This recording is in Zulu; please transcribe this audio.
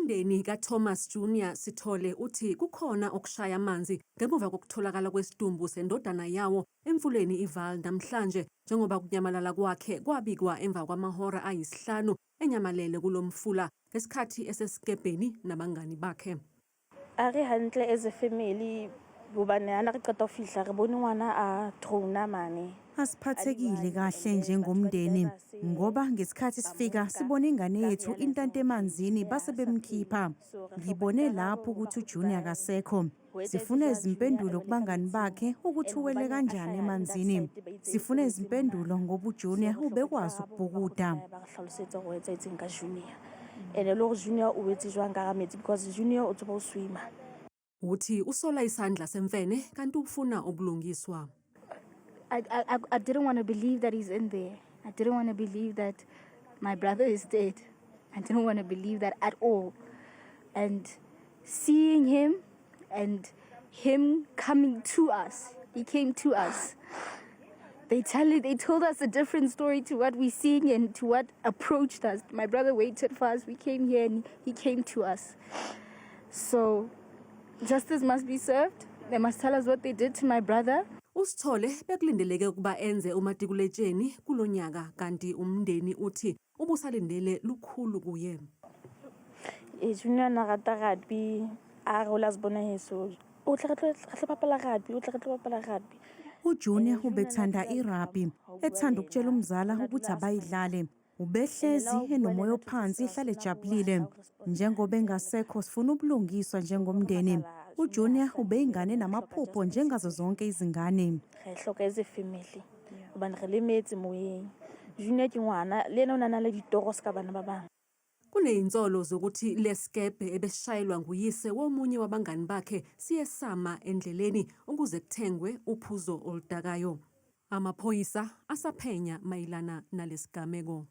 Umndeni kaThomas Junior Sithole uthi kukhona okushaya amanzi ngemuva kokutholakala kwesidumbu sendodana yawo emfuleni iVaal namhlanje, njengoba ukunyamalala kwakhe kwabikwa emva kwamahora ayisihlanu enyamalele kulo mfula ngesikhathi esesikebheni nabangani bakhe. A re hantle as a family hobane ha na re qeta ho fihla re bone ngwana a drowna mane. Asiphathekile kahle njengomndeni ngoba ngesikhathi sifika sibone ingane yethu intanta emanzini base bemkhipha. Ngibone lapho ukuthi uJunior akasekho. Sifuna izimpendulo kubangani bakhe ukuthi uwele kanjani emanzini. Sifuna izimpendulo ngoba uJunior ubekwazi ukubhukuda. Ba re hlalosetsa hore ho etsahetseng ka Junior. Ene le hore Junior o wetse jwang ka hara metsi because Junior o tseba ho swima. Uthi usola isandla semfene kanti ufuna ubulungiswa. I didn't want to believe that he's in there. I didn't want to believe that my brother is dead. I didn't want to believe that at all. And seeing him and him coming to us, he came to us. They told us a different story to what we're seeing and to what approached us. My brother waited for us. We came here and he came to us. So justice must be served. They must tell us what they did to my brother. USithole bekulindeleke ukuba enze umatikuletsheni kulonyaka, kanti umndeni uthi ubusalindele lukhulu kuye. E Junior na rata rugby, a re o la se bona heso. O tle re tlo bapala rugby, o tle re tlo bapala rugby. UJunior ubethanda irabhi, ethanda ukutshela umzala ukuthi abayidlale. Ubehlezi enomoya ophansi, ehlale ejabulile. Njengoba engasekho, sifuna ubulungiswa njengomndeni. UJunior ubeyingane namaphupho njengazo zonke izingane. Re hloka as a family hobane re lemetse moyeng. Junior ke ngwana, le yena o na le ditoro ska bana ba bang. Kunezinsolo zokuthi lesikebhe ebesishayelwa nguyise womunye wabangani bakhe siye sama endleleni ukuze kuthengwe uphuzo oludakayo. Amaphoyisa asaphenya mayelana nalesigameko.